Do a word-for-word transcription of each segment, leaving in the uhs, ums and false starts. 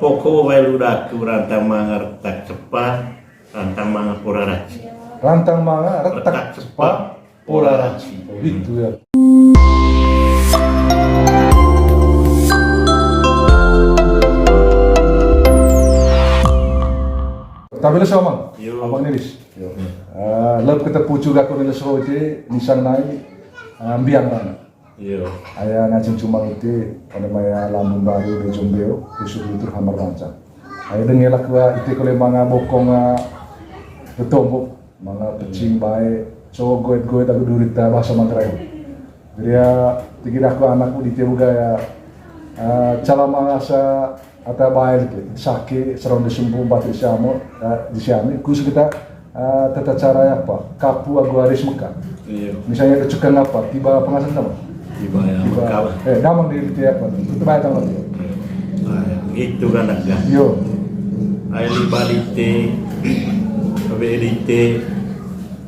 Poko wai lu daku rantang manga retak cepa, rantang manga pora raci. Rantang manga retak cepa, pora raci. Itu ya. Tapi lu sama, Yo. Abang Nilis. Yo. Ah, lep kita pucu gak kau Nilis Roy, nisang nai, ah, mbiang mana. Iyo. Aya ngaceng cumang ite, pada maya Lambung Baru, Bejong Beo, Kusuk Lutur, Hamar Rancang. Aya denge laku ite kole manga bokong, ah, betombo, manga pecing bae, so goet-goet aku durita bahasa Manggarai. Jadi ya, tigi aku anakku di Tebuga ya, ah, cala manga sa Ata bae lagi, sake, serong di sumpu, empat di siamo, eh, di siami, khusus kita, eh, tata cara ya apa, kapu agu aris meka. Iya. Misalnya ada cukang apa, tiba pengasan sama. Tiba ya, Tiba, meka. Eh, damang di, di apa, itu bae tanggal dia. Ah, gitu kan, ya. Yo. Ai liba dite, abe dite,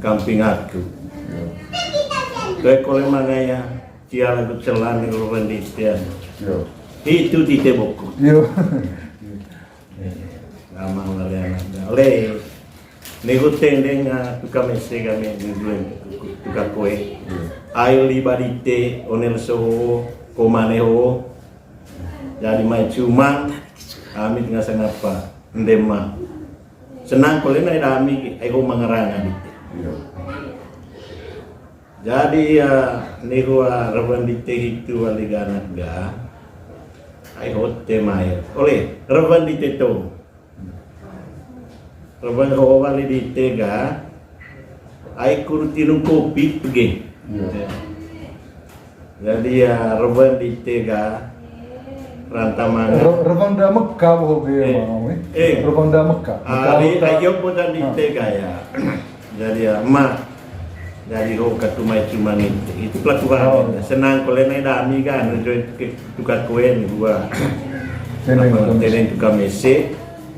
kamping aku. Yo. Kayak kole mangaya, cia lagu celan, kalau penditian. Yo. Hitu tite boko. Yo. Lama ngale anak ngale. Nego tendeng, ah, tuka mese kami nunjuan tuka kue. Ayo liba dite, onel soho, komane ho. Jadi mai cumang, amit ngasa ngapa, ndema. Senang kole nai dami, ai ho mangaranga dite. Yo. Jadi, ah, ni hua reban dite hitu wali ganak ga, ai hote mai. Ole, reban dite to. Reban ho wali dite ga, ai kuru tinu kopi pege. Iya. Jadi, ya, reban dite ga, rantang manga. Re-, reban da Mekah, boh, ge, Eh, mau, eh. eh. Reban da Mekah. Ah, Mekah, di, Mekah. Ayo, boh, dan dite ga, ya. Jadi ya, ma. Jadi ho katumai cuma itu. Itu pelaku Oh. Senang kole nai dami kan, nunjuk ke tukar kue ni gua. Teneng Apa, tukar mese. Teneng tukar mese.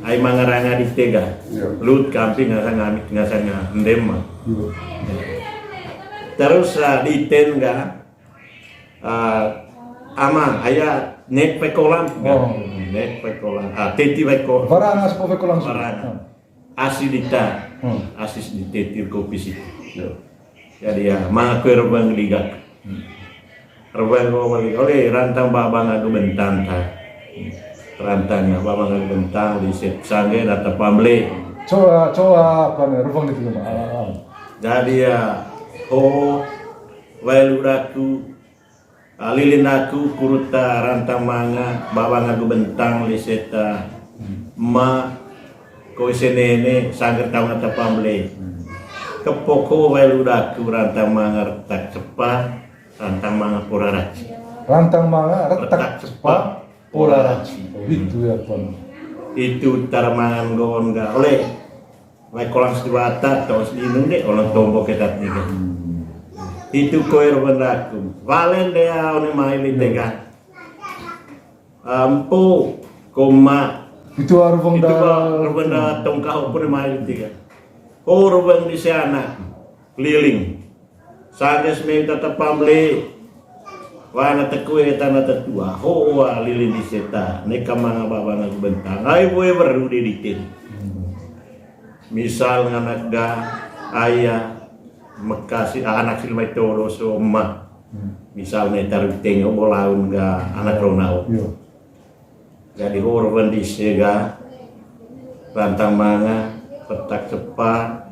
Ai mangaranga dite ga. Iya. Lut kamping ngasa ngamit ngasa nga ndema. Iya. Terus, ah, diten ga, ah, ama, aya nek pekolan ga. Oh. Nek pekolan. Ah, teti peko-, Barang as po pekolan su. Barang. Hmm. Asi dita, Hmm. asis ditetir kopi situ. Yo. Jadi ya, manga kue rebang digak. Hmm. Rebang ko balik, oleh rantang babang aku bentang ta. Rantangnya babang aku bentang di set sangge data pamble. Coba, coba apa nih, rebang itu mah. Ah, ah. Jadi ya, ho, wai lu daku, Ah, lilin aku, kuruta, rantang manga, babang aku bentang, liseta, ma, koi senene, sangger taung ata pamble. Kepoko wai lu daku, rantang manga, retak cepa, rantang manga, pora raci. Rantang manga, retak Retak cepa, cepa, pora pora raci. raci. Itu ya, Pan. Itu taramangan gon ga. Oleh. Mai kolang sibata, tong sinung de, orang tombok ketat ni kan. Itu koer bendaku. Valen de, ah, one mai lite kan. Ampo, koma. Itu arvong Itu da. Ba, rubenda tongkah opo ne mai lite kan. Oh, rubeng di sana. Keliling. Sanes me tata pamle. Wana tekue tana tetua. Ho wa lilin di seta. Neka manga babang aku bentang. Ai boe beru de diten. Misal nganak ga aya mekasi anak silmai todo so ma. Misal ne taru tengo bolaun ga anak ronau. Iya. Jadi ho reban dise ga, rantang manga, petak cepa,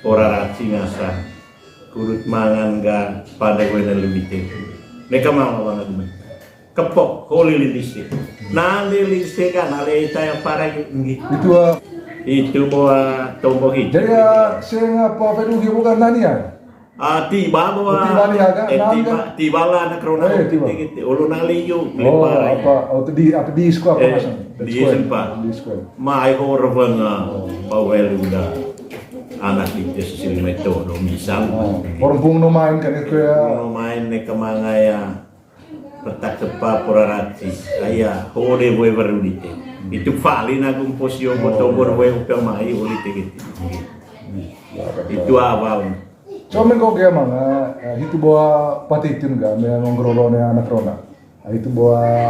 pora raci ngasa. Kudut mangan ga, pada gue na lebih te. Neka mama banget gue. Kepok, ho lilin dise. Nah, lilin dise ga, nah, le taya para gitu. Itu, ah. Itu bawa tombok itu. Jadi, ah, saya ngapa, apa itu, bukan nani ya? Ah, tiba bawa. Oh, tiba ni aga, eh, nangga. Tiba, tiba lah anak rona. Eh, tiba. Gitu, gitu. Ulu nali yu, Oh, melipara, ya. Apa, oh, di, apa di sekolah apa Eh, masang? Di di sekolah. Sempa. Di sekolah. Mai ho rebeng, ah, Oh. Pawel udah. Anak di sini meto, do misal. Oh, berhubung no main kan itu ya. No main ne kemanga ya. Petak cepa pora raci. Aya, hode boy baru dite. Itu paling aku posio Oh, moto iya. Boy upah mai ulite gitu. Itu awal. Cuma kok ya manga, eh, itu bawa patitin ga, me ngongrolo ne anak rona. Ah, itu bawa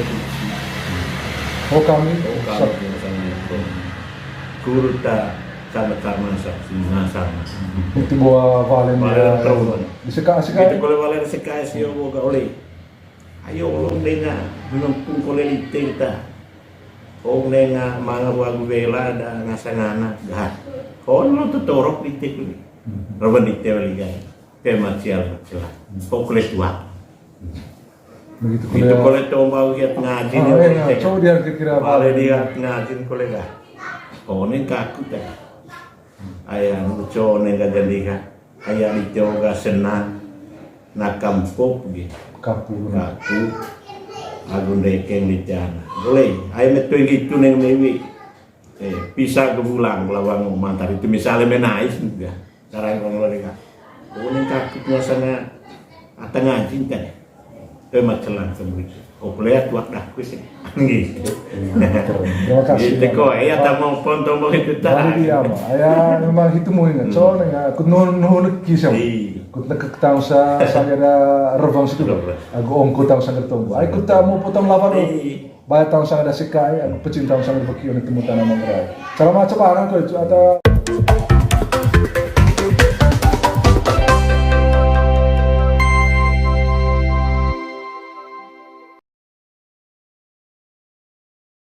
itu. Oh, kami. Oh, kami sama. Kuruta sama-sama sa, sama-sama. Itu buah valen. Valen ya. Terus. Di seka, seka. Itu kalau valen seka sio boga oleh. Ayo, olo denga, nempung kole lite kita. Olo denga manga buah gubela da ngasangana, dah. Olo tu torok lite tu. Raban lite wali gai. Pe macial, macial. Pokole tua. Begitu. Itu kole tomba uhiat ngaji. Ah, ni, iya, iya. Coba dia kira-kira apa. Pale dia ngaji kole dah. Olo neng kaku dah. Aya, nu cone ga jadi ga. Aya di Tioga senang. Na kampok ge. Kapu. Kapu. Agu ndekeng di tiana. Boleh. Aya metoi gitu neng mewi. Eh, pisa ke bulang, lawang mantar itu misalnya menais juga. Sekarang kalau mereka. Oh, neng kaku puasanya atang anjing kan. Eh, macelang semua itu. Oh, kuliah tuak dah, kuis. Gitu. Iya, betul. Terima kasih. Gitu kok, ya, tak mau pon tombol itu tak. Jadi dia mah, ya, memang itu mau ingat. Hmm. Soalnya, aku nuhun, nuhun lagi sama. Iya. Aku nak ke tahu sa, saya ada revang situ. Revang. Aku ongko tahu sa ketemu. Aku tak mau potong lawan lo. Iya. Bayar tahu sa ada sekai, aku pecin tahu sa ada beki oleh temu tanah mangrai. Cara macam barang kau itu ada.